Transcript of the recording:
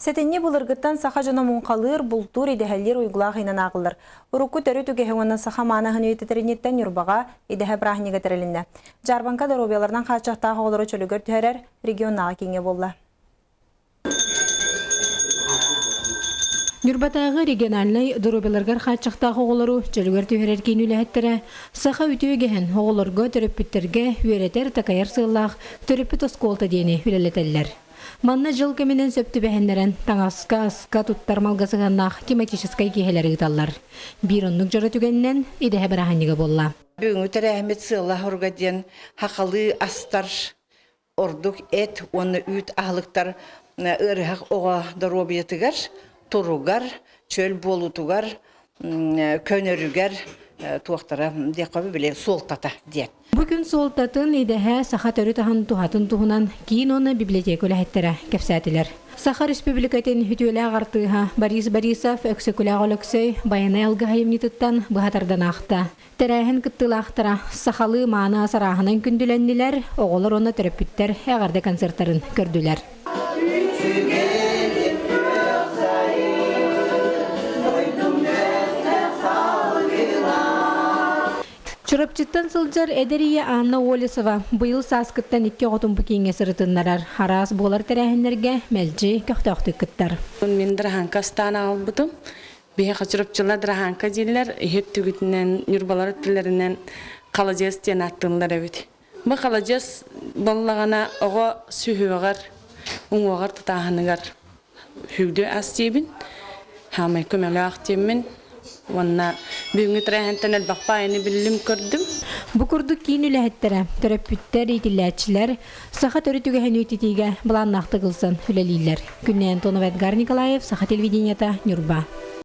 Сэтинньи былыргыттан саха дьоно муҥхалыыр, бултуур, идэһэлиир уйгулаах ыйынан ааҕыллар. Урукку төрүт үгэһи уонна саха мааны аһын үйэтитэринниттэн Ньурбаҕа идэһэ бырааһынньыга тэрилиннэ. Дьаарбаҥка доруобуйаларынан хааччахтаах оҕолору чөлүгэр түһэрэр регионнааҕы кииҥҥэ буолла. Ньурбатааҕы региональнай доруобуйаларыгар хааччахтаах оҕолору чөлүгэр түһэрэр киин үлэһиттэрэ саха үтүө үгэһин оҕолорго, төрөппүттэргэ үөрэтэр-такайар сыаллаах Төрөппүт оскуолата диэни үлэлэтэллэр. Манна дьыл кэминэн сөп түбэһиннэрэн таҥаска, аска, туттар малга сыһыаннаах тематическай киэһэлэри ыыталлар. Биир оннук дьоро түгэнинэн идэһэ бырааһынньыга буолла. Бүгүҥҥү тэрээһиммит сыала-соруга диэн хахалыы астар ордук эт уонна үүт аһылыктар ыарыһах оҕо доруобуйатыгар, туругар, чөл буолуутугар, көнөрүгэр туохтара диэххэ били суолтата диэн. Бу күн суолтатын, идэһэ, саха төрүт аһын туһатын туһунан киин уонна библиотека үлэһиттэрэ кэпсээтилэр. Саха Республикатын үтүөлээх артыыһа Борис Борисов Өксөкүлээх Өлөксөй Байанай алгыһа айымньытыттан быһа тардан аахта. Тэрээһин кыттыылаахтара сахалыы мааны ас арааһынан күндүлэннилэр, оҕолор уонна төрөппүттэр эҕэрдэ концертарын көрдүлэр. Чурапчыттан сылдьар эдэр ийэ Анна Олесова быйыл сааскыттан икки оҕотун бу кииҥҥэ сырытыннарар, араас буолар тэрээһиннэргэ мэлдьи көхтөөхтүк кыттар. Мин драһанка астаан аҕалбытым. Биһиэхэ чурапчылар драһанка дииллэр, иһит түгүтүнэн, ньурбалар өттүлэринэн халадьыас диэн ааттыыллар эбит. Бу халадьыас буоллаҕына оҕо сүһүөҕэр, уҥуоҕар тутааһыныгар Сүүрдүү ас диибин, хаамай көмөлөөх диэммин уонна бүгүҥҥү тэрээһинтэн элбэх баайыны биллим көрдүм. Бу курдук киин үлэһиттэрэ, төрөппүттэр, иитиллээччилэр саха төрүт үгэһин үйэтитиигэ былааннаахтык ылсан үлэлииллэр. Күннэй Антонова, Эдгар Николаев, Саха телевидениета, Ньурба.